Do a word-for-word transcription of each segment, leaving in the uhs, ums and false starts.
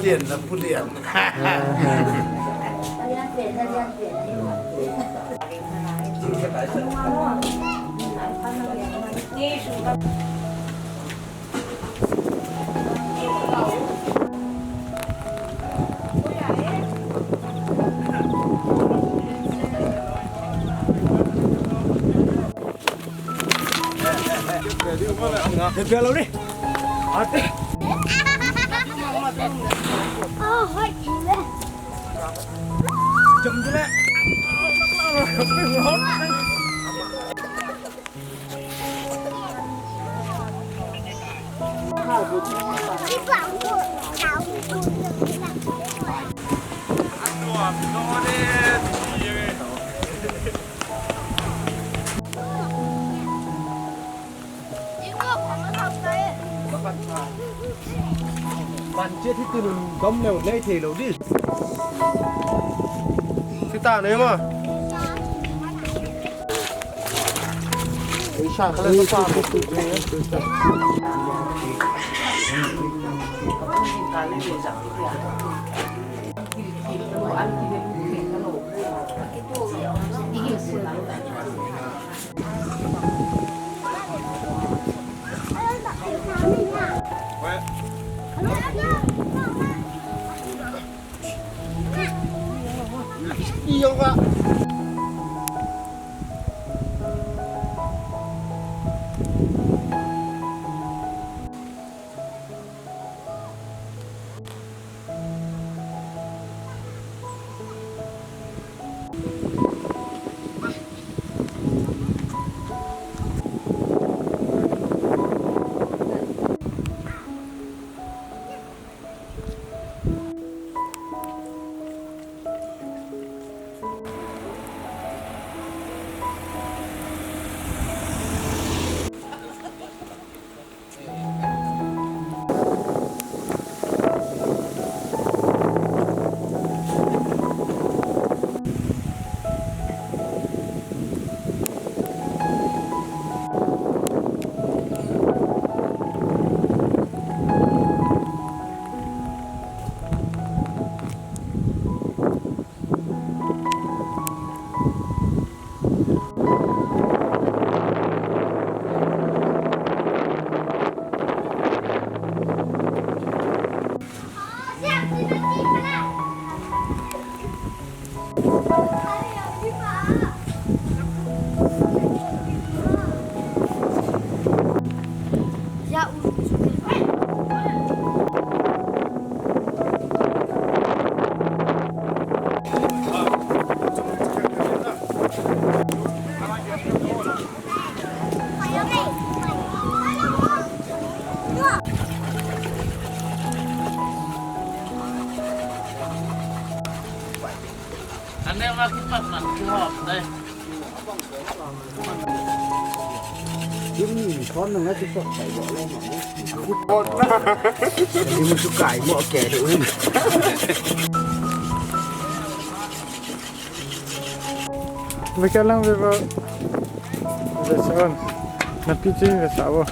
Lian la pu lian. Ban che thi tu dom leo lei thei lo di. Thi ta ne ma. Ei sa khala sa pa ko tu ne. Ane ma kipat man kihop dai. Dim ni kon na ti sok sai bo lo ma. Dim su kai mo ke du. Ve ka lang ve ba. Ve sa on. Na pi chi ve sa bo.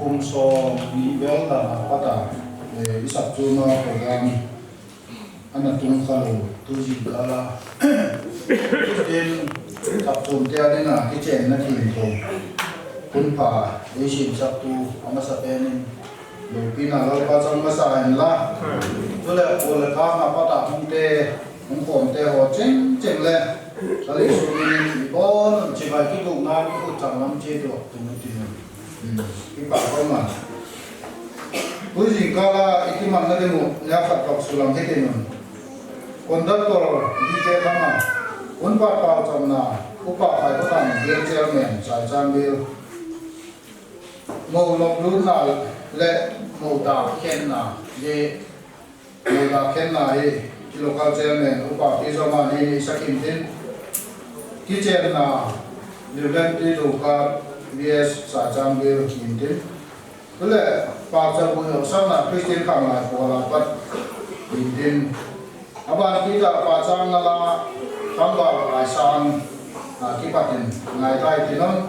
Kum som ni vel dan a pat a, eh, i sapchom a program ana tung kha lou, tu jingkah a. Tin, sapchom te a dinga kichenna themtho hun pha eisem saptu amasapen in loupina Lalpa chang masa hen la. Chule kol le kang a pat a hung te, hung khom te ho cheng cheng le Lal Jesu min in ibon un chibai kitup ngai, kikhut chang lam che tu tum tin. Hmm, kipa ko ma. Tu jingkah a i kimanna ding u, nia khat bak sulang hitin un. Conductor D K Thanga, hun phat paochamna, Upa Phaikhothang, Bial Chairman, Saichan Bial. Mou loplutna le mou dah khenna, je mou dah khenna hi, i local chairman, Upa Pi Joma ni ni sakin tin. Kichenna, Reverend T Luka, V S Saichan Bial kin tin. Chule, pachat bu hosana Christian Khanglai Pawl a pat kin tin. Aban kit a pachat nala, Thangbal Laisang, a, kipat in ngai tai tin um.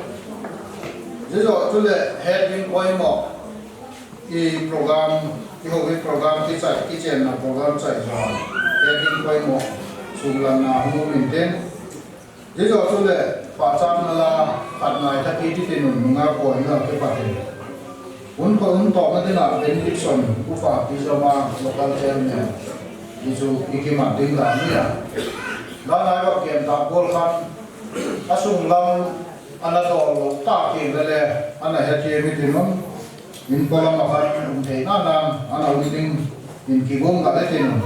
Jijo chule, het ding poimo, i program, i ho i program kichai, kichenna program chai jo. Het ding poimo, sunglanna hung um in tin. Jijo chule, pachat nala, khat ngai tha kiti tin un, nunga poimo kipat in. Hun pa hun tawpna dinga benediction, Upa Pi Joma, local chairman, hi chu i kiman ding dan ahi a. Dan a i va kiam ta bol khan, a sung lam ana dol lou ta kei le le, ana hethem hitin um, in pa lam a khan um thei na na, ana um ding in kigong kha le tin um.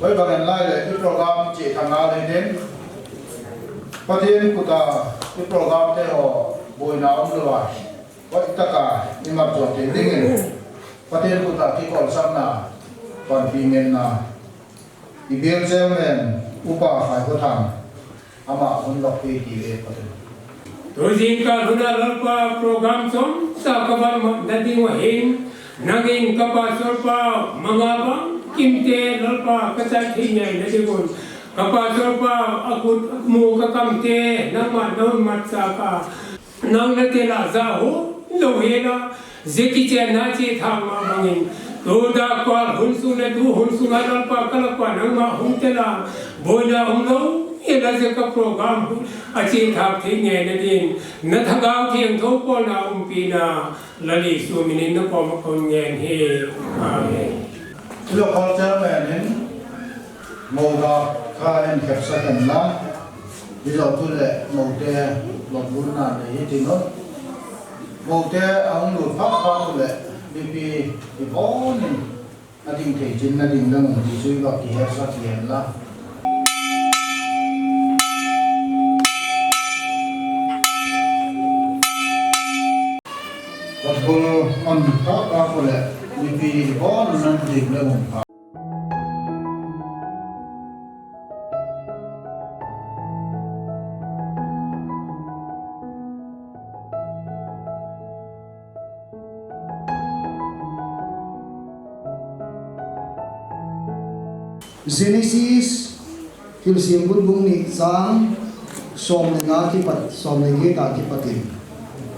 Hoi bang en lai le, i program cheh thang ngal hitin, Pathen kut a, i program te ho, boina um lou a. Hoi taka i mat jo te dingin, Pathen kut a kikolsakna, panpi ngenna, i Bial Chairman, Upa Phaikhothang, ama hun lok pe ti le Pathen. Tu jingkah hun a Lalpa program chomcha ka van mat na ding u ahin, nangin ka pastor pa manga bang kimte Lalpa ka chat thei ngai na ding un, ka pastor pa a khut mu ka kam te, nangma na hun mat sa ka. Nang na te la ja ho, lo he la, je kichenna che thang ma bangin. Tu da kwa hun sung le tu hun sung a Lalpa ka la kwa nangma hung te la, boina um lou, e la je ka program a che thak thei ngai na din. Na Thagau Thiangtho pona umpi na, Lal Jesu min in na koma kon ngen he. Amen. Local chairman in, mou dah kha in khepsa khen la, i lo tu le mou te lo bu na le hi ti no. Mou te a hung lut phat phat tu le, mipi i bon in, a ding thei chin na ding le mou ti sui va ki khepsa ki hen la. Vat bul on ta ta ko le, mipi bon nan ding le mun pha. Genesis, Thilsimbul bung ni chang som le nga kipat, som le get a kipat in.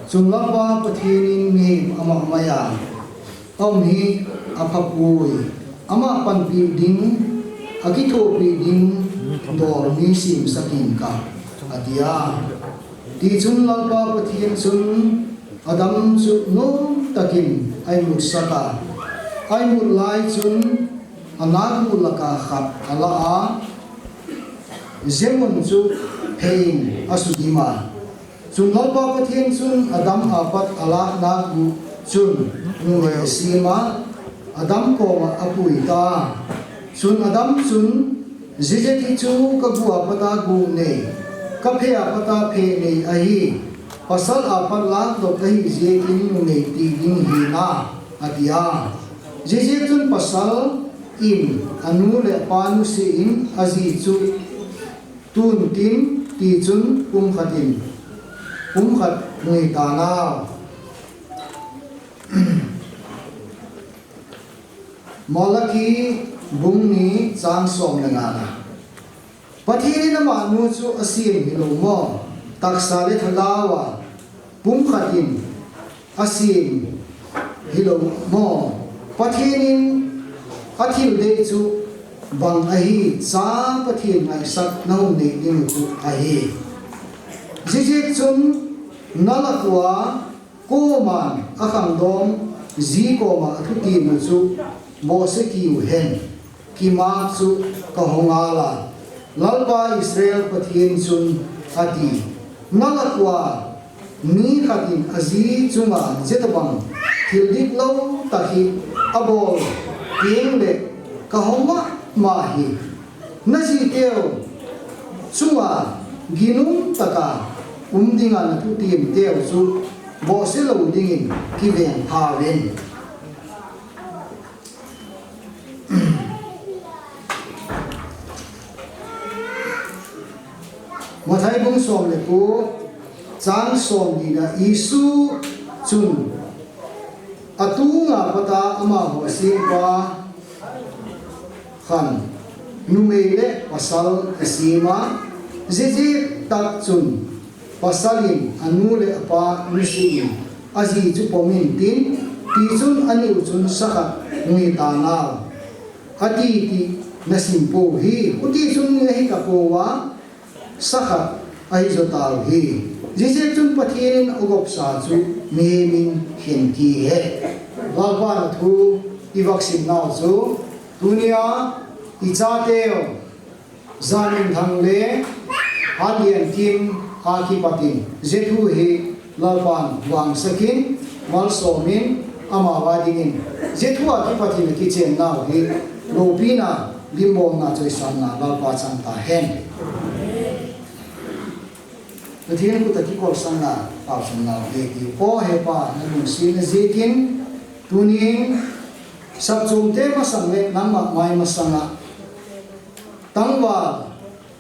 Chun Lalpa Pathen in mihem amah maiya a um hi aphapoi, ama panpi ding, akithopi ding dol mi semsak inge, ati a. Tichun Lalpa Pathen chun Adam chu nom takin a imutsak a, a imut lai chun a nakgu laka khat a la a, jemun chu phei in a sudim a. Chun Lalpa Pathen chun Adam a pat a la nakgu chun numei a sem a, Adam koma a pui ta. Chun Adam chun, Jijeh hi chu ka gu a pat a gu nei, ka phei a pat a phei nei ahi. Pasal a pat lak dok ahi jeh in numei ti ding hi na, ati a. Jijeh chun pasal in a nu le pa nusia in a ji chu tun tin, tichun pumkhat in, pumkhat nui ta nau. Malaki bung ni chang som le nga na. Pathen in ama nu chu a sem hi lo mo, taksa le thagau a, pumkhat in, asem hilou mo? Pathen in athil dei chu bang ahi, cha Pathen ngaisakna hung nei ding u chu ahi. Hijeh chun nalakua koman akhangdong ji koma athutem u chu bohse kit u hen. Kimat chu kahung ngal a, Lalpa Israel Pathen chun ati, nalakua mi khat in aji chunga hitabang thil diklou tah hi abol teng le kahung mama hi. Najiteu chunga ginum taka um dinga nathutem teu chu bohse lou dingin kiveng pha uvin. Mathai bung som le ko, chang som ni na. Jesu chun atunga pata amaho asem pa khan numei le pasal asem a, jiji tak chun pasal in anu le apa nusi in aji chu pom intin, tichun aniu chun sakhat hung hita nau ati ti nasim pou hi. Hiti chun ahi tapou a, sakhat ahi jo tau hi. Jiji chun Pathen in agopsa chu mihem in khen ti he. Lalpa na thu ivaksim nau chu tunia ichateu Jaminthang le Hanliankim a kipat in jithu hi Lalpan vangsakin, malsomin, amavang dingin jithu a kipat in akichen nau hi loupina, limbolna, choisanna Lalpa chang tahen. Pathen kut a kikolsang a, pausan nau hi ti. O Hepa, nalungsetna jiakin, tunin sapchumte masang le nangma mai masanga tangval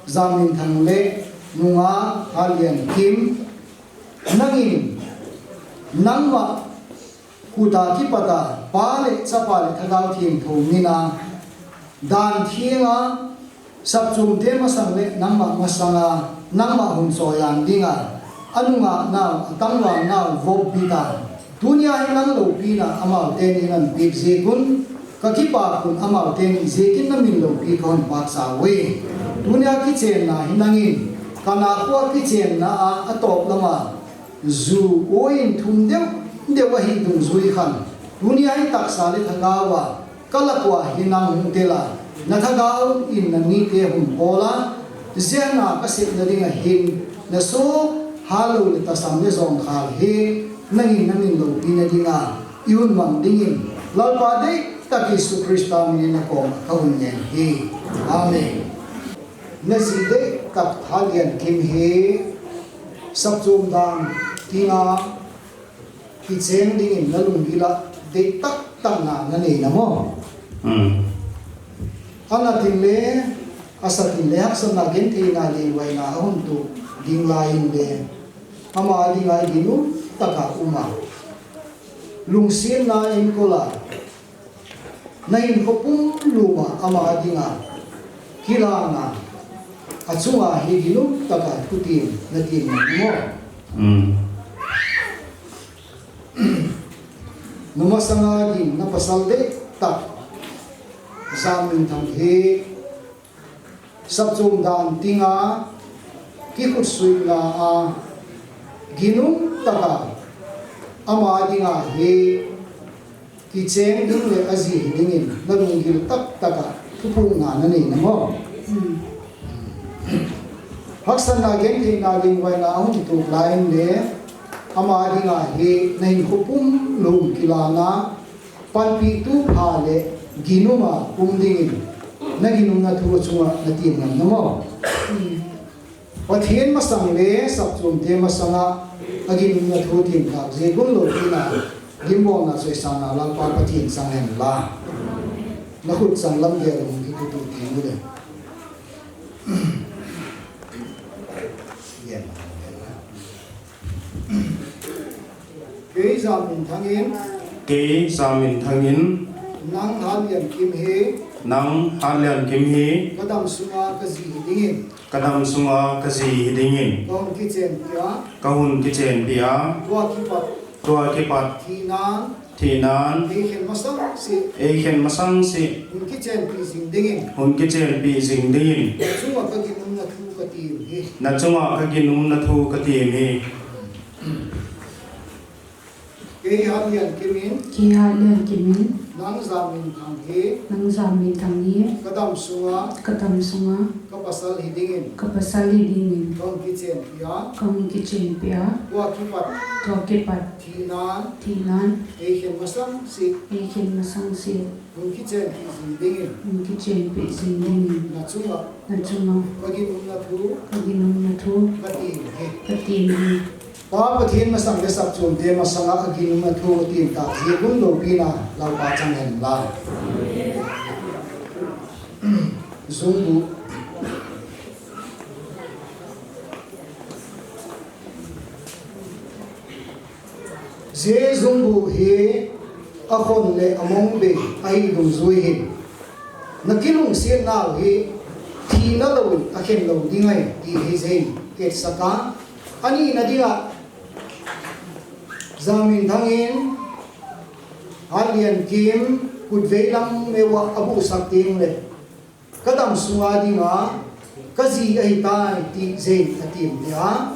Jaminthang le nungah Hanliankim, nangin nangma kut a kipat a Pa le Chapa le Thagau Theng thou min a dan theng a, sapchumte masang le nangma masanga nangma hung choiyan dinga, anungah nau, atangval nau vop bit a, tunia hi nang loupina amaute nin nahin peh jiakun, kakipa kun, amaute nin jiakin namin loupi kahung pachat uve. Tunia kichenna hi nangin, Kana khoa kichenna a atop lama ju uin thum deuh deuh ahi dungjui khan, tunia hi tahsa le thagau a kalakua hi nang hung tel a, nathagau in namite hung bol a, jana kasepna dinga hin nasoh halou le tasam le jong khal hi nangin namin loupina dinga ihung mang dingin Lalpa deitah Jesu Christa minin nakoma kahung ngen hi. Amen. Naji deitah Hanliankim hi sapchum dan dinga kicheng dingin nalunggil a deitah tah na nanei nam? Hmm. Ana tin le, asa tin le, haksatna gentheina le, vaina ahung tuh ding lai in le, ama dinga ginum taka um a, lungsetna in kol a, nahinkho pumlum a ama dinga kilhana, achunga hi ginum taka thutim natim nam? Hmm. Namasanga ding napasal deitah Jaminthang hi sapchum dan dinga kikhutsutna a ginum taka ama dinga hi kicheng ding le aji hi dingin nalunggil tahtah a thuphutna nanei nam? Haksatna gentheina le vaina ahung tuh lai in le, ama dinga hi nahinkho pumlum kilhana, panpihtu pha le ginum a um dingin naginumna thu achunga natim ngam nam? Pathen masang le sapchumte masanga aginumna thu tim tah jiakin loupina, limbolna, choisanna Lalpa Pathen chang hen la. Nakhut chang lam gel a hung kituh teng ule. Kei Jaminthang in. Kei Jaminthang in. Nang Hanliankim hi. Nang Hanliankim hi. Kadam sunga kaji hi dingin. Kadam sunga kaji hi dingin. Kahung kichenpi a. Kahung kichenpi a. Tua kipat. Tua kipat. Thinan. Thinan. Eikhen masang sih. Eikhen masang sih. Hung kichenpi jing dingin. Hung kichenpi jing dingin. Nachunga kaginumna thu katim hi. Nachunga kaginumna thu katim hi. Kei Hatliankim in. Kei Hatliankim in. Nang Jamminthang hi. Nang Jamminthang hi. Kadam sunga. Kadam sunga. Kapasal hi dingin. Kapasal hi dingin. Kahung kichenpi a. Kahung kichenpi a. Tua kipat. Tua kipat. Thinan. Thinan. Eikhen masang sih. Eikhen masang sih. Hung kichenpi jing dingin. Hung kichenpi jing dingin. Nachunga. Nachunga. Kaginumna thu. Kaginumna thu. Katim hi. Katim hi. Pa Pathen masang le sapchomte masanga kaginumna thu katim tah jeh a lungdopina Lalpa chang hen lang. Jungbu. Jeh jungbu hi akhon le among bei ahi dungjui hin. Nakilungset nau hi thina louvin akhen lou ding ahi ti hi jeh in hetsa ka. Ani na dinga Jamminthang in Hatliankim khutvei lam meuva abuhsak teng le. Kadam sunga dinga, kaji ahitai ti jeh in atim tia.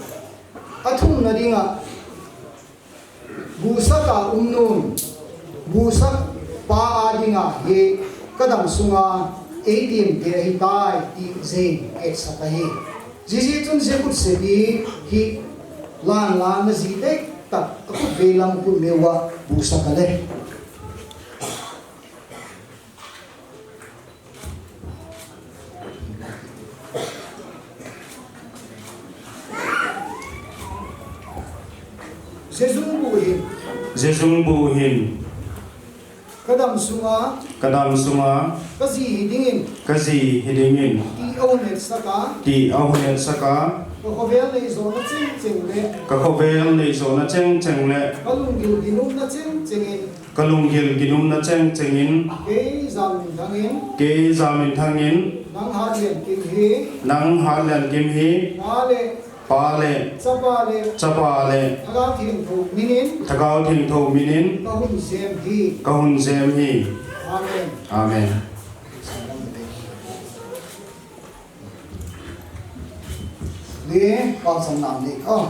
Athumna dinga, buhsaka umnun, buhsak pa a dinga hi, kadam sunga eitim te ahitai ti jeh in hetsa ka hi. Jiji chun jeh khutsepi hi, lanlan na ji dek tak, akhutvei lam khut meuva buhsak ale. Jejung bu hin. Jejung bu hin. Kadam sunga. Kadam sunga. Kaji hi dingin. Kaji hi dingin. Ti ahung hetsaka. Ti ahung hetsaka. Kakhovel neijohna chengcheng le. Kakhovel neijohna chengcheng le. Kalunggil ginumna chengchengin. Kalunggil ginumna chengchengin. Kei Jamminthangin. Kei Jamminthangin. Nang Hatliankim hi. Nang Hatliankim hi. Pa le. Pa le. Chapa le. Chapa le. Thagau Thengtho minin. Thagau Thengtho minin. Kahung jem hi. Kahung jem hi. Amen. Amen. Le, pachan nam le, oh.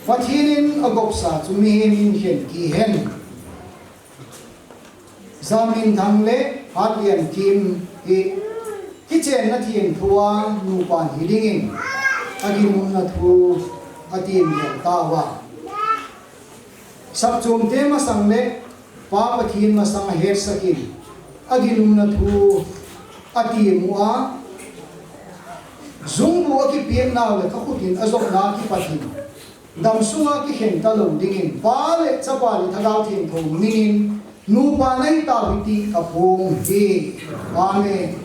Pathen in agopsa chu mihem in khen kihen. Jamminthang le Hatliankim hi kichenna thengtho a nupa hi dingin aginumna thu atim lheh tauva. Sapchomte masang le Pa Pathen masang ahetsakin aginumna thu atim uva, jungbu akipeh nau le kakhut in ajopna kipat in damsunga kikhen talou dingin Pa le Chapa le Thagau Thengtho minin nupa nahi tauhite kaphong uve. Amen.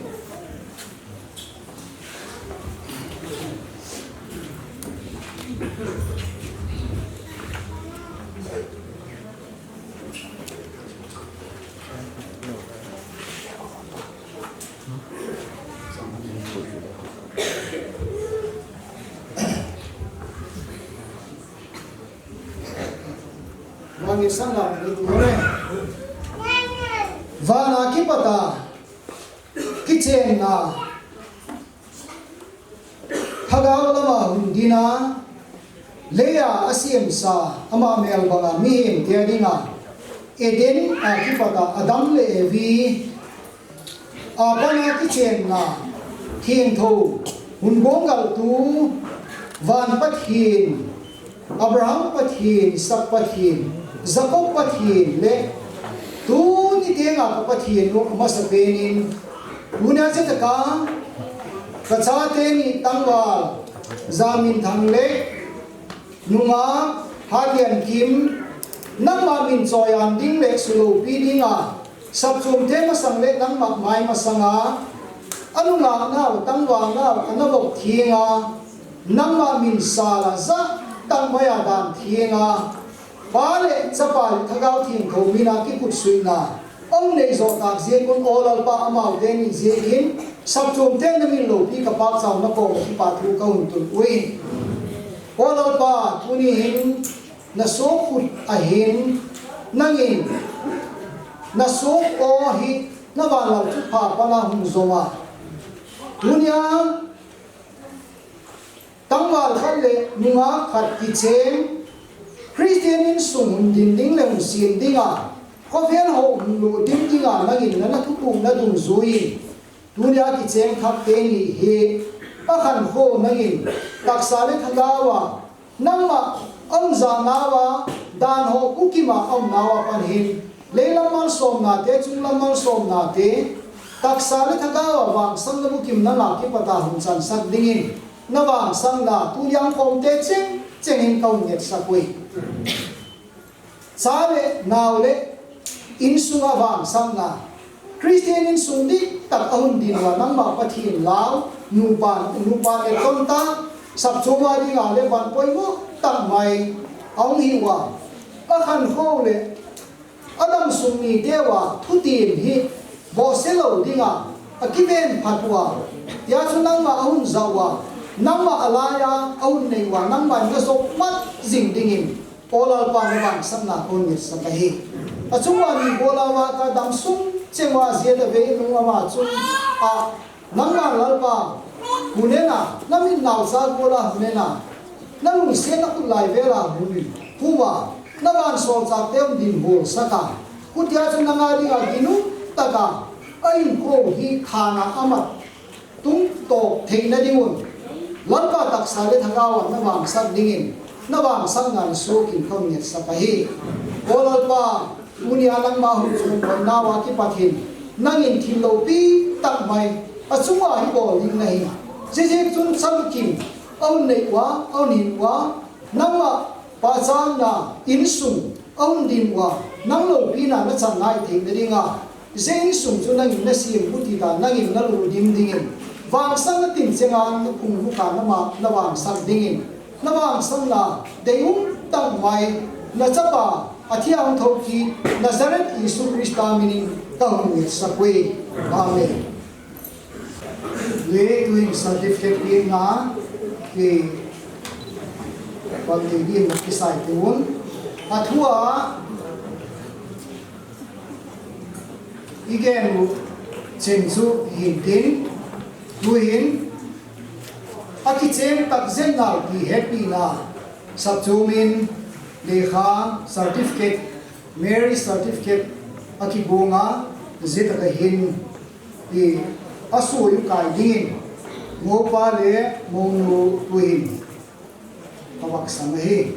Vana kipata kichenna Thagau lama hundinna, leiya asemsa, ama mel banga mihemte dinga, Eden a kipata Adam le Evi, apana kichenna, thengtho, hunbong galtu, van Pathen, Abraham Pathen, Isaac Pathen, Jacob Pathen le tuni tenga ka Pathen u amasapen in, tunia chetaka ka chate ni tangval, Jamminthang le nunga Hatliankim, nangma min choiyan ding le suloupi dinga, sapchomte masang le nangma mai masanga, anunga nau, tangval nau, anavop thenga, nangma min sala ja tangmaiya dan thenga, Pa le Chapa le Thagau Thengtho mina kikutsuina, ong neijoh tah jeh un O Lalpa amaute ni jeh in, sapchomte namin loupi ka pachat na koma kipa thu kahung tun uvin. O Lalpa, tuni hin, Na soh khut ahin, nangin na soh aw hi na vanlal thupha pana hung zom a. Tunia tangval khat le nungak khat kicheng Christian insung hung din ding le hung sin dinga, khovel ho hung lut din dinga nangin na, na thupukna dungzui in, tunia kicheng thak teni hi akhankho nangin taksa le thagau a nangma aumjah nauva, dan ho bukim a aum nauva pan hin, leilam malsomnate, chunglam malsomnate, taksa le thagau a vangsamna bukim nanga kipata hung chansak dingin, na vangsamna tunia hung khomte cheng cheng in ka hung ngetsak uve. Cha le nao le insunga vangsamna, Christian insung diktak a hung din uva nangma Pathen lau, nupa, nupa le tonta, sapchom a dinga le van poimo tak mai a hung hi uva, akhankho le adamsung mite uva thutan hi bohse lou dinga akiven phat uva, tia chu nangma a hung ja uva, nangma a laiya a hung nei uva, nangma in na jop mat jing dingin, O Lalpa, na vangsamna ka hung ngetsak ahi. Achunga ni bola uva ka damsung cheng uva jia da ve nung ama chun a, nangma Lalpa, hunena, na min naucha bola hunena, na lungsetna khut lai vela hun, huma, na vansol chate hung din bolsaka, khutia chu nanga dinga ginum taka a hinkho hi thana ama tung to theina dingun, Lalpa taksa le thagau a na vangsak dingin, na vangsak ngan sukin ka hung ngetsak ahi. O Lalpa, tunia nangma hung chun nauva kipat hin, nangin thil loupi tak mai achunga hi bol ding nahi. Jijeh chun chalukim a hung nei uva, a hung hin uva, nangma pachatna insung a hung din uva, nang loupina na chan nai theina dinga, je insung chu nangin na sem u tita, nangin na lungdim dingin, vangsamna tinchenga na phung buka na ma, na vangsak dingin, na vangsamna deium tak mai, na chapa a thi a hung thou kit Nazareth Jesu Christa minin ka hung ngetsak uve. Amen. Le tuin certificate pina ki pang ti din kisai tun. A thua i gen u chen chu hin tin, tuin a kicheng tak zen nau ti hepina sapchom in lekha certificate, marriage certificate a kibunga zeta ka hin. Ti a sui u kai dingin, mopa le monu tuhin a vak sang ahi.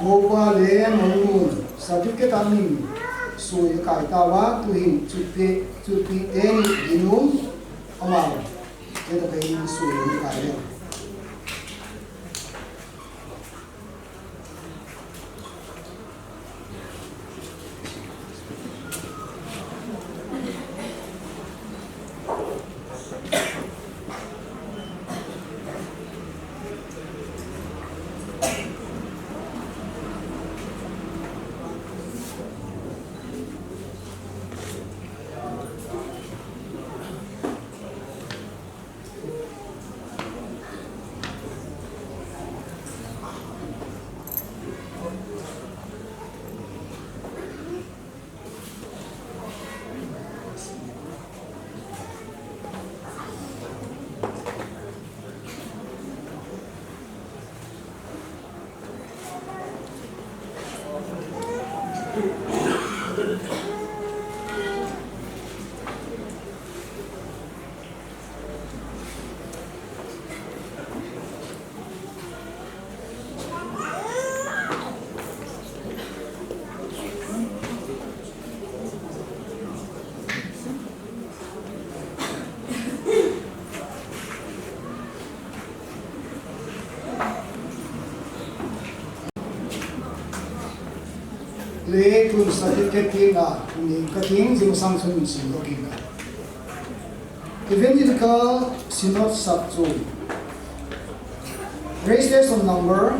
Mopa le monu certificate a min sui kai tauva, tuhin chuti, chuti teni ginum ama, teta ka hin sui kai le. Te tun certificate tina, ni kating jing sang sun sin lo tina. Evangelical Synod Sapchum. Registration number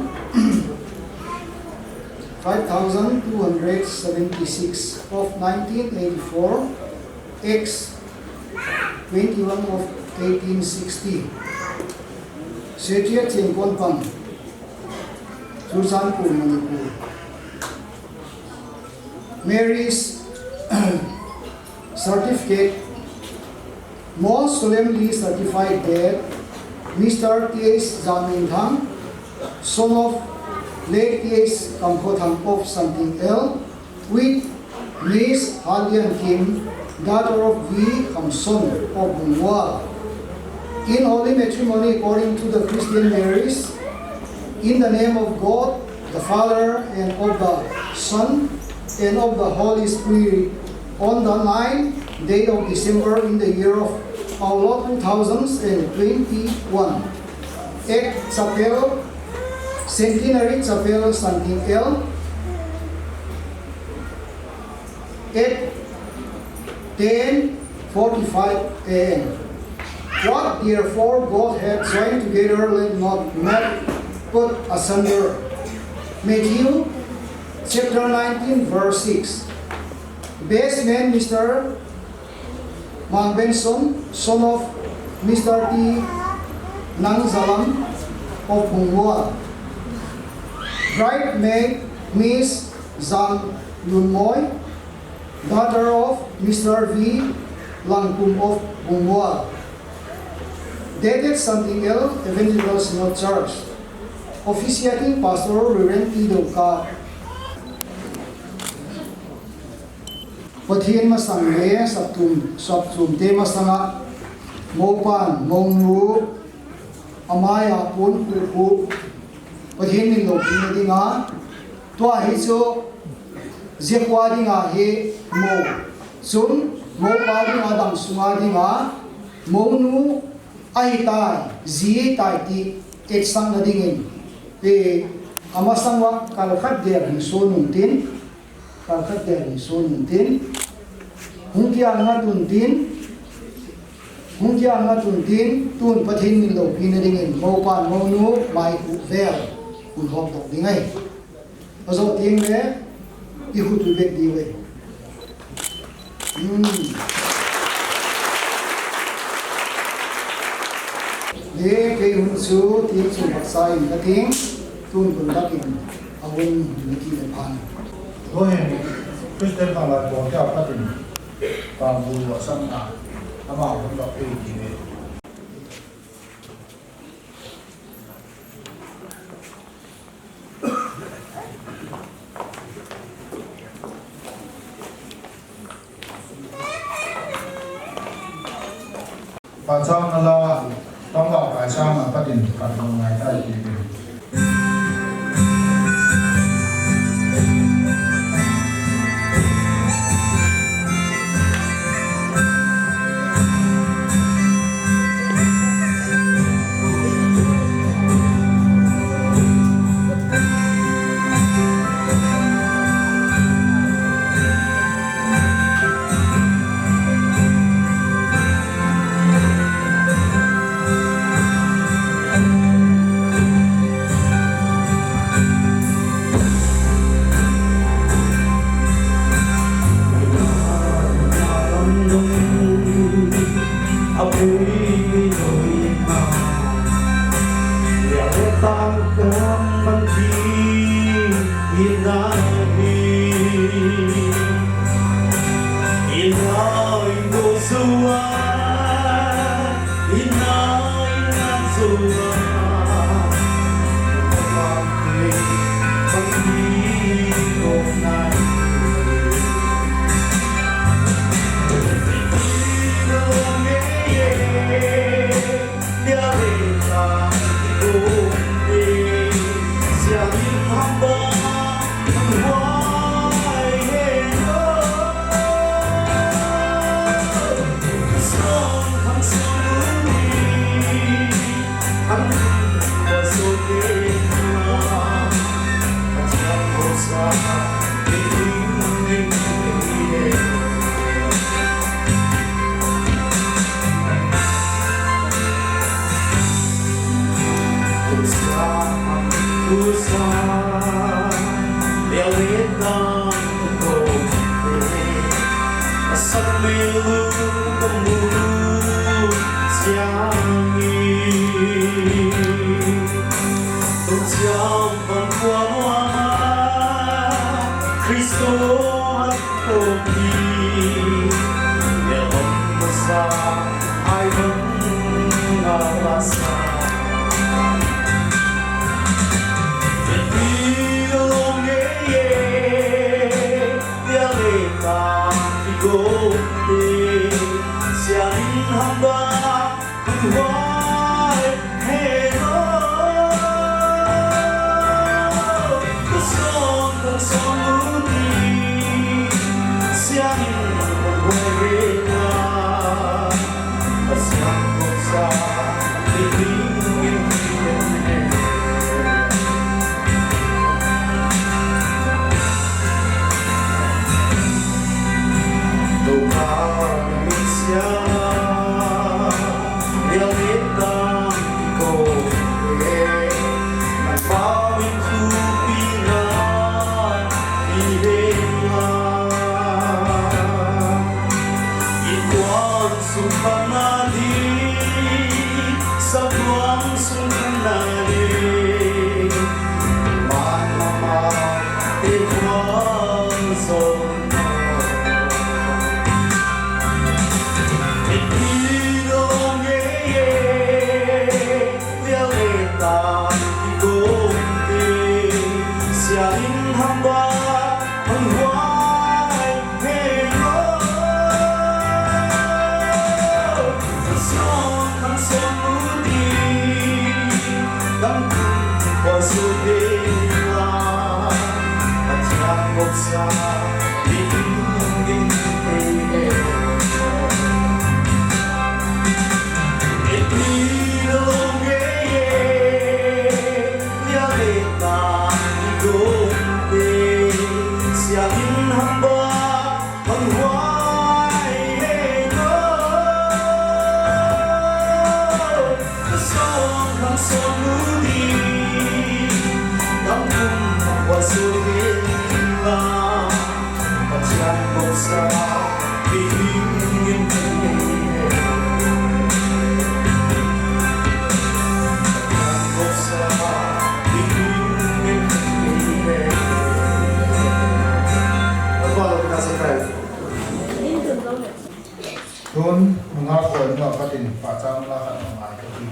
five thousand two hundred seventy-six of nineteen eighty-four, X twenty-one of eighteen sixty. Secretariat Chengkonpang, Churachandpur, Manipur. Marriage certificate. Most solemnly certified that Mister T H Zaminthang, son of late T H Kamkhothang of Santing L, with Miss Halian Kim, daughter of V Kamson of Bungwa, in holy matrimony according to the Christian marriage, in the name of God, the Father, and of the Son, and of the Holy Spirit, on the ninth day of December in the year of our Lord two thousand and twenty-one, at Chapel, Centenary Chapel, Santing L, at ten forty-five A M. What therefore God hath joined together, let not man put asunder. Matthew chapter nineteen, verse six. Best man, Mister Mang Benson, son of Mister T Nangzalam of Bungwa. Bridesmaid, Miss Zang Lunmoy, daughter of Mister V Langkum of Bungwa. Dated Santing L Evangelical Synod Church. Officiating Pastor Reverend T Doka. Pathen masang le Sapchum, Sapchum te masanga, moupan, mounu, amaiya pon khu khu, Pathen min loupina dinga, tua hi chu, jeh a dinga hi mou, chun, moupa dinga dam sunga dinga, mounu, ahitai, ji ahitai ti, etsahna dingin, e, amasang uva, kal khat der hin so nung tin, Kal khat der hin so nung tin. Hung kiang nga tun tin. Hung kiang nga tun tin. Tun Pathen min loupina dingin. Moupan mounu mai khu vel. Hun hop dok ding ahi. Ajo ting le. I khu tu bet di ve. Hmm. Le kei hun chu tin chu baksa in ka ting. Tun kun dakin. Ahung ni ki le phan. Tuhin, Christian Phalai Pawl te a patin, pang bu lo sang a, ama hung dok pe ti ve. Pachang nala, tongga kaisang a patin, patong ngai ta ti. Melu kamu siang ni. Tung siang bang kuan wa Kristo at kopi. Ya bang masa ai bang ngalasa. Ya pi long ye ye. Tun, nunga ko nunga katin pachang la khat ngai ko ti.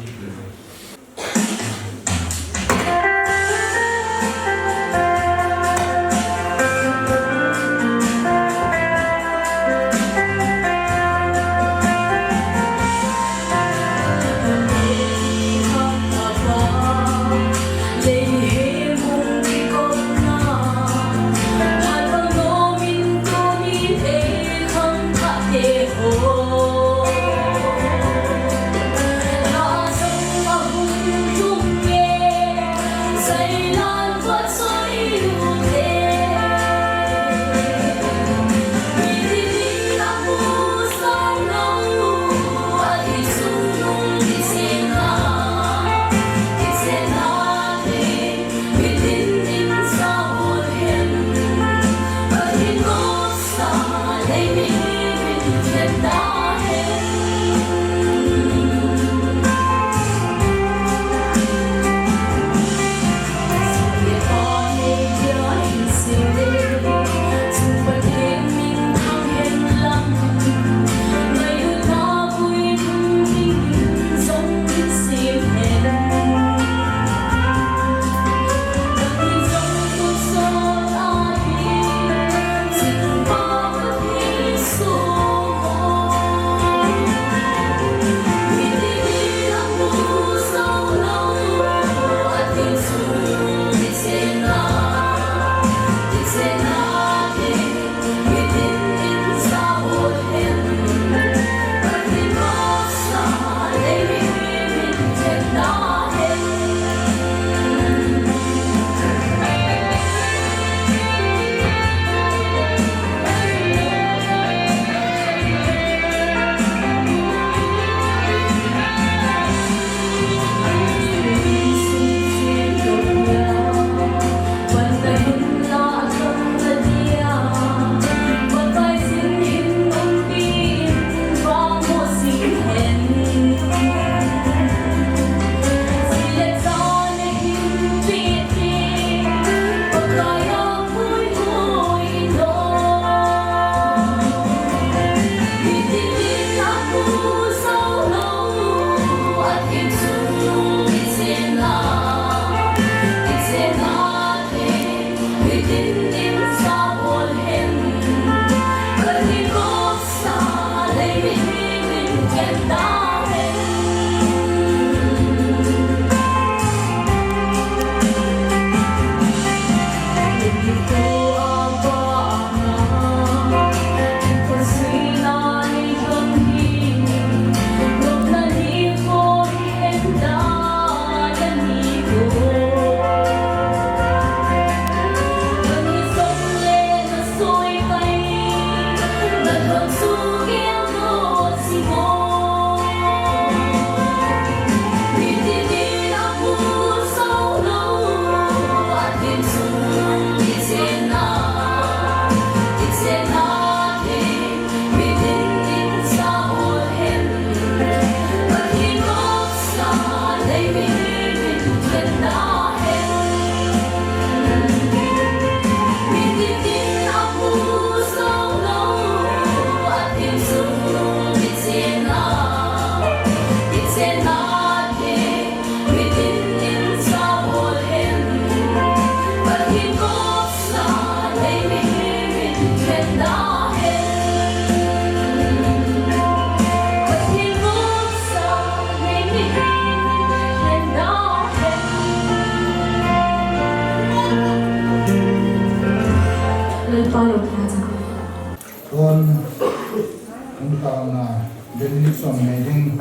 Hung tana benediction nei ding,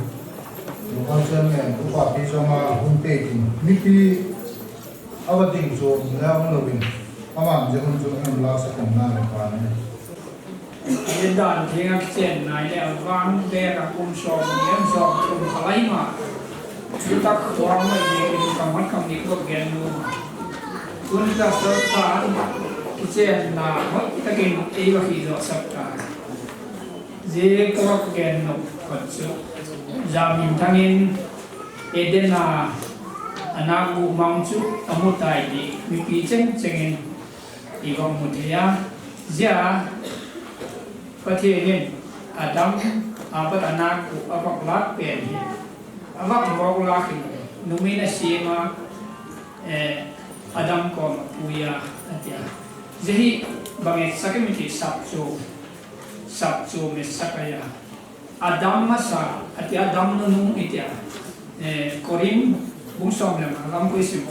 local chairman, upa pi jong a hung pe ding. Mipi ava ding chu le hung lo in, aman je hun chu hung la sa kong na le pa ne. Ye dan theng a kichen nai le vang be ka kum som ni em som kum khalai ma. Chutak khua mai ding in kam hat kam ni ko gen nu. Tun ta sa ta kichenna hoi takin ei va hi jo sak ta. Zia ka gen nop khat chu, Jaminthang in Eden a, a nak guh mang chu a mu tai ti mipi cheng cheng in i va mu thei a. Zia Pathian in Adam a pat a nak guh a va lak pen hi, a va mawk lak hi, numei na siem a, eh, Adam koma pui a, a ti a. Zia hi bang etsak em i ti, sapchom, sapchom etsak a. Adam masa, a ti Adam nunung i ti a. Eh, Korin bung som le nga lam koi sim.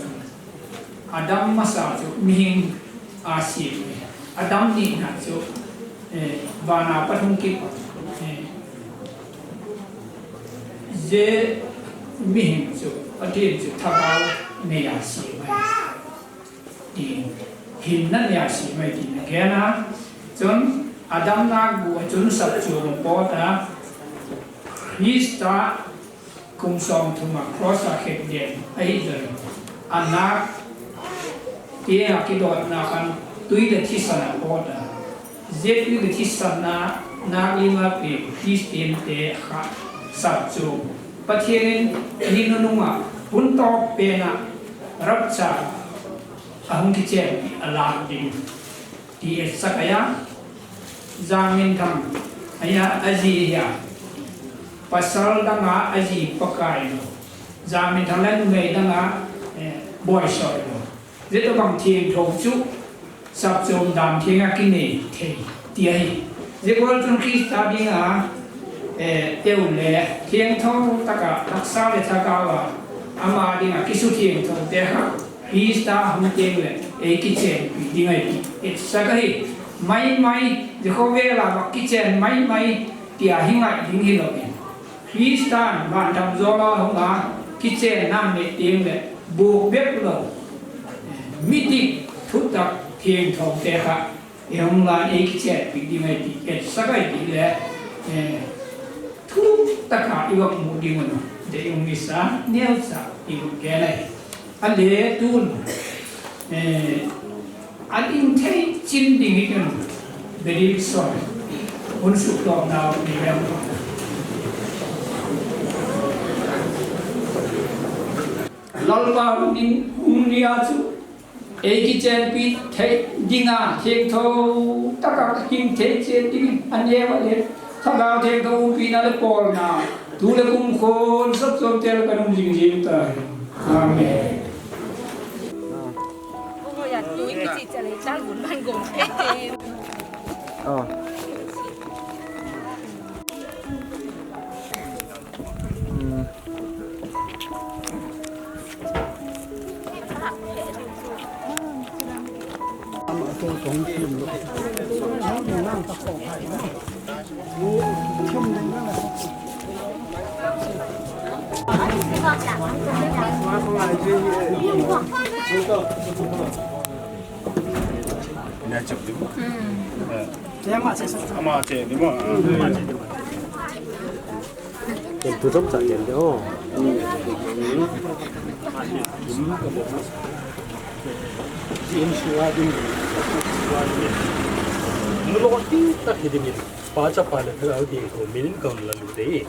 Adam masa chu mihing a siem e. Adam nina chu, eh, vana pat hung kit, eh, zia mihing chu, Pathian chu thagau nei a siem e. Ti, hinna nei a siem e ti na gen a. Chun Adam nak guh a chun sapchom a pot a, Krista kum som thum a cross a khet den ahi jeh in, a nak, ti a kidotna khan tui le thisan a pot a. Zia tui le thisan a nak lim a pe Christian te kha sapchom. Pathian in ni nunung a hun tawp pen a rapture a hung kichen a lak ding. Ti etsak a, Jaminthang, ahi a, a ji hi a, pasal dang a, a ji Pakai lo. Jaminthang le numei dang a, eh, boisoi lo. Zia tobang thiangtho chu, sapchom dan theng a kinei thei, ti ahi. Zia gual chun Krista ding a, eh, eu le, thiangtho tak a, taksa le thagau a, ama ding a kisuthiangtho te kha, Krista hung teng le, ei kichenpi ding ahi ti etsak ahi. Mai mai, Jehovah la va kichen mai mai, ti a hi ngai ding hi lo in. Kristan vanthamjol a hung a, kichenna nei teng le, buk bep lo. Midik, thutak, thiangtho te kha, ei hung lan ei kichenpi ding ahi ti etsak ahi ti le, eh, thutak a i va mu ding un, dei um i sa, neocha i va gen ahi. A le tun, eh, a ding thei chin ding hi ken, very sorry. Hun suk to nau ni lem. Lalpa hung ding, hung nia chu, ei kichenpi thei ding a, thiangtho tak a ka hing thei chen ding, a neo a le, Thagau Thiangtho umpina le polna, tu le kumkhun, sapchom tel ka nung jing jing ta. Amen. Ama che ni mo. Ken tu chom cha ken de o. Jin shuwa din. Mulo ti ta hi din. Pa cha pa le tha din ko min ko la lu de.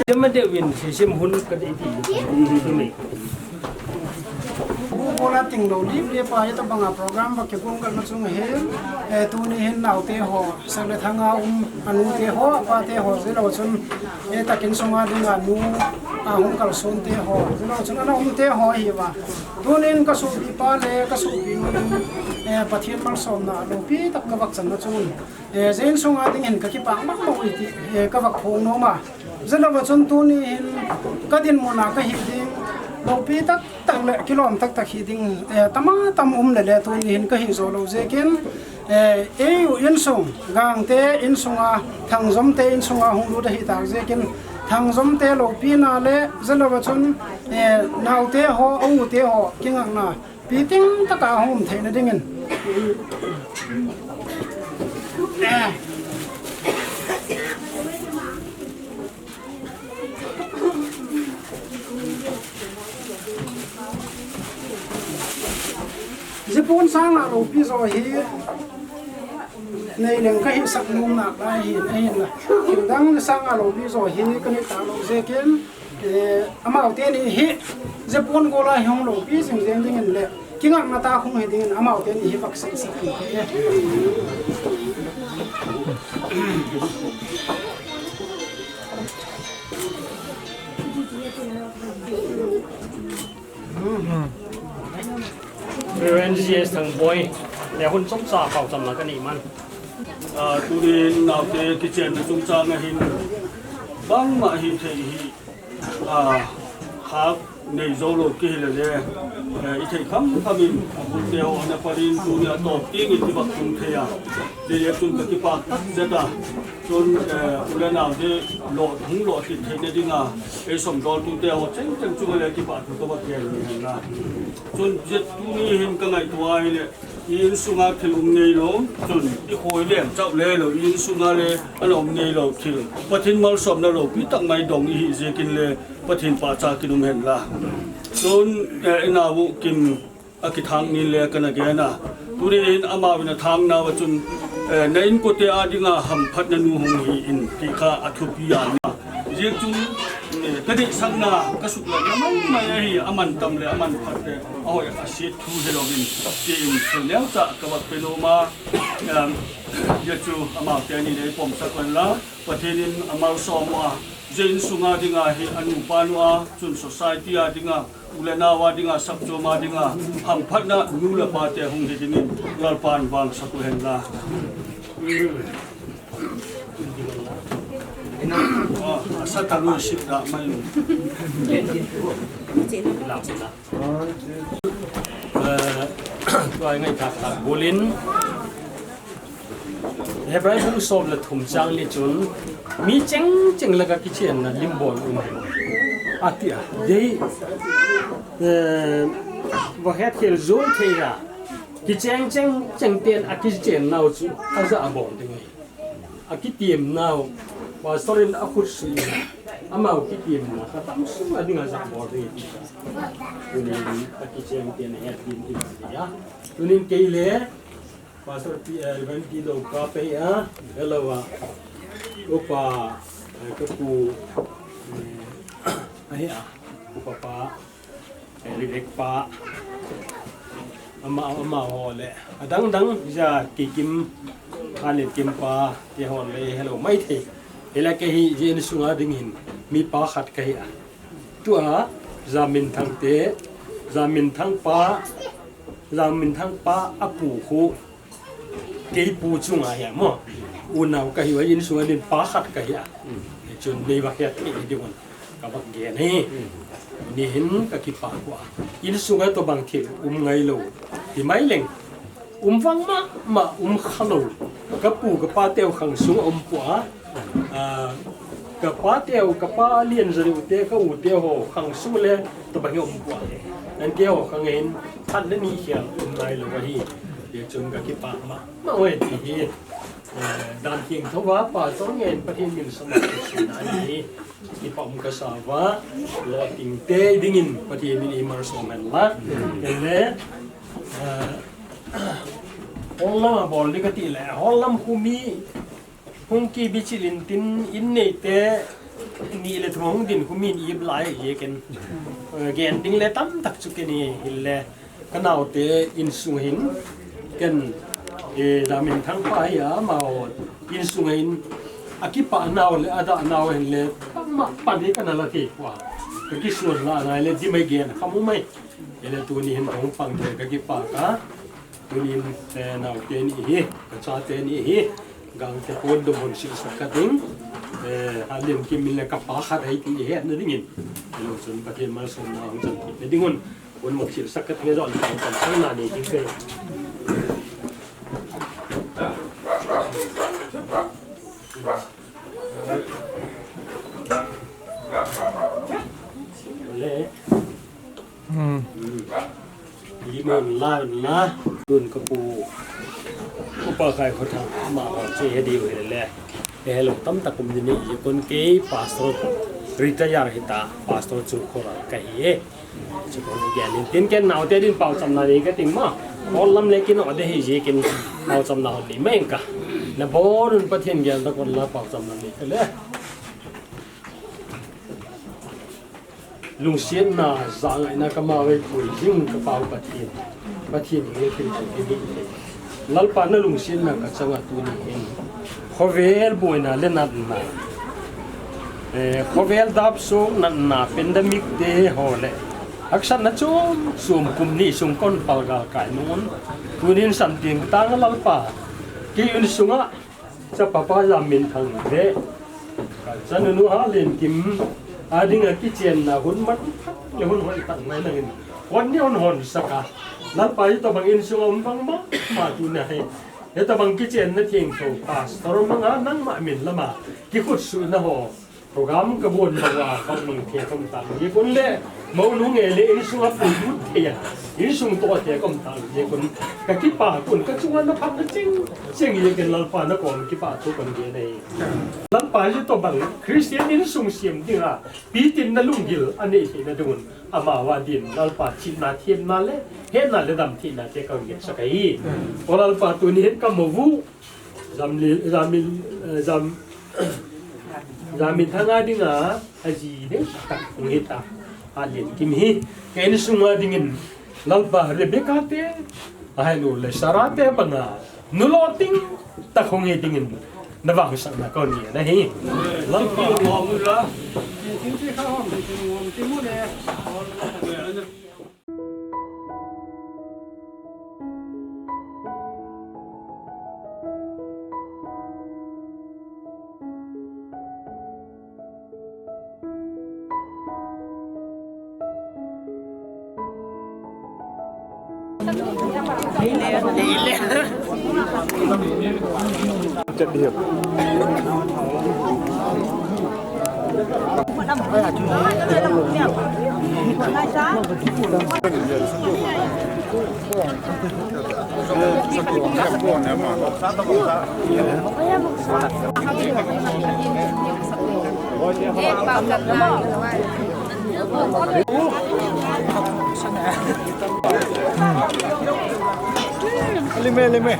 Jama deuh in, sisim hun ka dei ti. Google a ting lou, lip lip a, ita banga program va kigong kal ma chung hin, eh, tuni hin naote ho, sak le thang a um, anu te ho, apa te ho, jilou chun, eh, takin sunga dinga nu, a hung kalson te ho, jilou chun, ana um te ho hi va. Tunin ka sopi pa le, ka sopi nu, eh, Pathen malsomna, loupi tak ka vak chan na chung. Eh, jeng sunga ding hin ka kipak mak mak ui ti, eh, ka vak phong nom a. Jilou va chun tuni hin ka dinmun a ka hi ding, loupi tak tak le kilom tak tak hi ding, eh, tama tam um le le tuni hin ka hi jou lou jekin, eh, ei u insung, Gangte insunga, Thangjomte insunga hung lut ahi tak jekin, Thangjomte loupina le, jilou va chun, eh, naote ho, a u te ho, kingakna, piting taka hung um theina dingin. Jipun sanga loupi jo hi, nei leng ka hi sak nom nak lai hi, ahin la. Thil dang sanga loupi jo hi, ka nei ta lou jekin, Eh, amau teni hi, jipun gola hi hung loupi jing jeng dingin le, kingakna ta hung hi dingin, amau teni hi vak sei sak hi. Reverend G S Thangboi, le hun chomcha pao chamna ka nei man. Ah, tunin naote kichenna chungchang a hin, bangma hi thei hi, ah, khak nei jou lou kihi le le, eh, i thei kham kham in, a bul te ho ana palin, tuni a top ting in i vak tung thei a. Dei le chun ka kipak tak zet a. Chun, eh, u le nao te lo, hung lo kit theina dinga, ei somdol tu te ho cheng cheng chunga le kipa thu ka vak gen ni hen la. Chun zet tuni hin ka ngaito a hi le, I insunga thil um nei lou, chun i khoi lem chau le lou, i insunga le ana um nei lou thil. Pathen malsomna loupi tak mai dong i hi jekin le Pathen pahcha kin um hen la. Chun, eh, i nau Kim a kithang ni le kana gen a. Tuni in amau in a thang nau a chun, eh, na inkote a dinga hamphatna nu hung hi in ti kha a thupi a na. Jeng chun, eh, ka deisakna, ka suklatna mai mai ahi, a man tam le, a man phat le, a hoi a set thu hi lou in, ti in, thil neo cha ka vak pe nom a, em, jeh chu amau te ni le pom sak wan la, Pathen in a malsom a, jeh in sunga dinga hi, a nu pa nu a, chun society a dinga, u le nau a dinga, sapchom a dinga, hamphatna nu le pa te hung hi dingin, Lalpan vangsak u hen la. Ah, asa talu sip da mai. Eh, tua ngai kha kha bulin. Hebrai bung som le thum chang li chun, mi cheng cheng le ka kichenna lim bol un. Ati a, dei, eh, va het khel zo thei a. Kicheng cheng cheng ten a kichen nau chu a ja a bol ding. A kitiem nau, pastor in a khut sui, amau kitiem na, ka tam sung a ding a ja bol ding. Tunin a kicheng ten a het ding in a. Tunin kei le, Pastor P, eh, Reverend P Doka pe a, hello a. Upa, eh, ka pu, eh, ahi a, upa pa. Elivek pa, ama, ama ho le, adang dang, ja Kikim, Alet Kim pa, te ho le, hello, mai thei. Hila kei hi, jeh in sunga ding hin, mi pa khat kahi a. Tua, Jaminthang te, Jaminthang pa, Jaminthang pa, a pu khu, Kei pu chunga hi a mo. Unau kahi a, insunga din pa khat kahi a. Chun nei va het thei ding un. Ka va gen hi. Ni hin ka kipa kua. Insunga to bang thil um ngai lou. Ti mai leng. Um vang ma, ma um kha lou. Ka pu ka pa teu khang sung um pua. Ah, ka pa teu, ka pa lian zari u te, ka u te ho, khang su le, to bang hi um pua le. An te ho, khang hin, khat le ni hiam, um ngai lou hi. Ye chun ka kipa ma, ma we ti hi. Eh, dan thiengtho a pastor ngen Pathen min sama kisuna ni. Ipa um kasa uva, lou ting te dingin Pathen min imalsom hen la. Kei le, eh, hol lam a bol ding kati le, hol lam khu mi hung kibichil in tin in nei te ni le thum hung din khu min ip lai ye ken. Eh, gen ding le tamtak chu kei ni hil le. Ka naote insung hin, ken, eh, Zaminthang pa hi a, amaho insung hin, akipah nau le, adah nau hin le, ama pan hi kana la thei poi. Ka kisuan la ngai le, di mai gen, khamu mai. Ele tuni hin hung pang thei, ka kipah ka. Tuni hin, eh, naote ni hi, ka chate ni hi, Gangte pot dom hon silsak ka ding. Eh, Halim Kim in le ka pa khat hai ti hetna dingin. Hello, chun Pathen malsomna hung chan thei ding un. Hon mong silsak ka ding, jong kan kan sang na ni ding ke. Le. Hmm. Limon la na. Tun ka pu. Upa Khai Khothang, amaho chu he diu hi le. He lo tamtak um ni ni, kon kei pastor retire hita, pastor chu khoral ka hi e. Chu kon gen in tin ken naote din paochamna nei ka ting ma. Hol lam le kin o de hi je kin paochamna hon ni mai ka. Na bon un Pathen gel da kon la paochamna nei ka le. Lungsiatna, jangaina ka ma vei pui jing ka pau Pathen. Pathen nge thil thil ki ni. Lalpa na lungsiatna ka changa tuni hin. Khovel boina le natna. Eh, khovel dap sung natna pandemic te ho le. Haksatna chom chom kum ni sung kon pal gal kai nun. Tunin san ting tang Lalpa. Kei insunga Chapa pa Zaminthang le. Ka chanu nu Halim Kim. A dinga kichenna hun man le hun hoi tak mai nangin. Kon ni hun hon saka. Lalpa hi tobang insung um bang ma, ma tu na hi. Hitobang kichenna thiengtho pastor manga nangma min lama. Kikhutsuhna ho. Program ka bon bang a, ka mang thei kom tang. Ye kun le, mo nu nge le, insung a pui lut thei a. Insung to thei kom tang. Ye kun, ka kipa kun, ka chunga na phat na ching, ching ye ken Lalpa na kom kipa thu kon ge nei. Lalpa hi tobang, Christian insung siam ding a, pitin na lunggil, a nei thei na ding un, ama va din, Lalpa chimna thiamna le, hetna le damtheina te ka ngen saka hi. O Lalpa tuni hin ka mo vu, Zam li, zam li, eh, zam, Zaminthang a dinga, aji ding, tak hung hita, Halim Kim hi, ka insung a dingin, Lalpa Rebecca te, ahai lo le Sarah te banga, nu lo ting, tak hung hi dingin, na vang sak na kon ni, na hi. Lalpa. Lime, lime.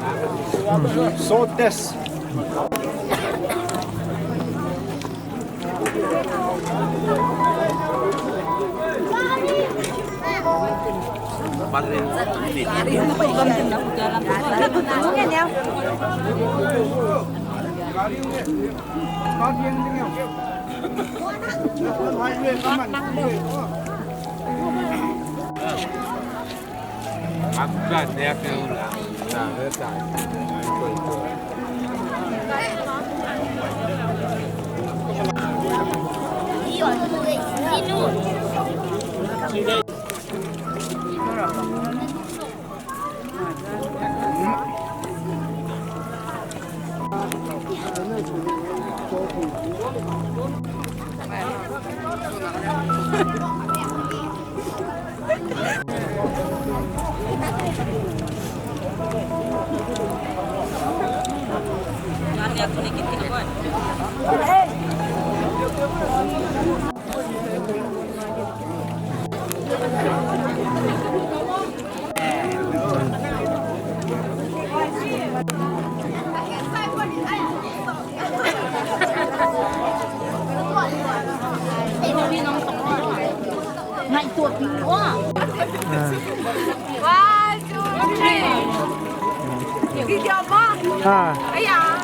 So test. One, two, three. Video mo? Ah. Ayan.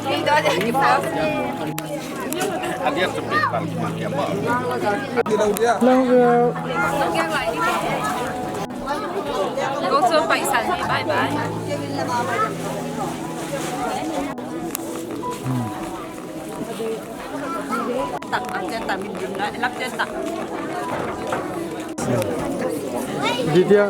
Video din. Love you. Go to Paisan. Bye bye. Video.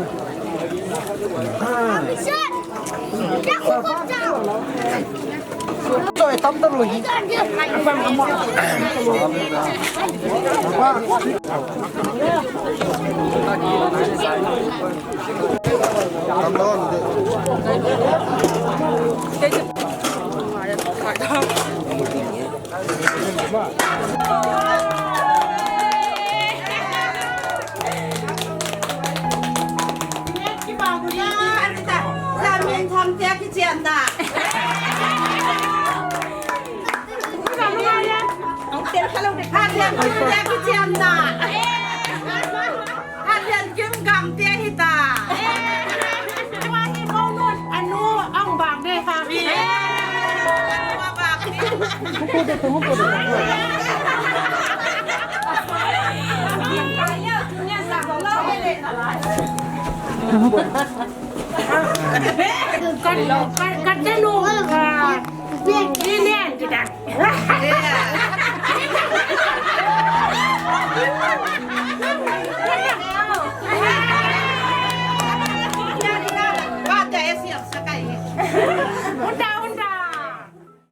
Hathiankim Gangte hita. Anu ang bang de ha. Kat, kat, kat,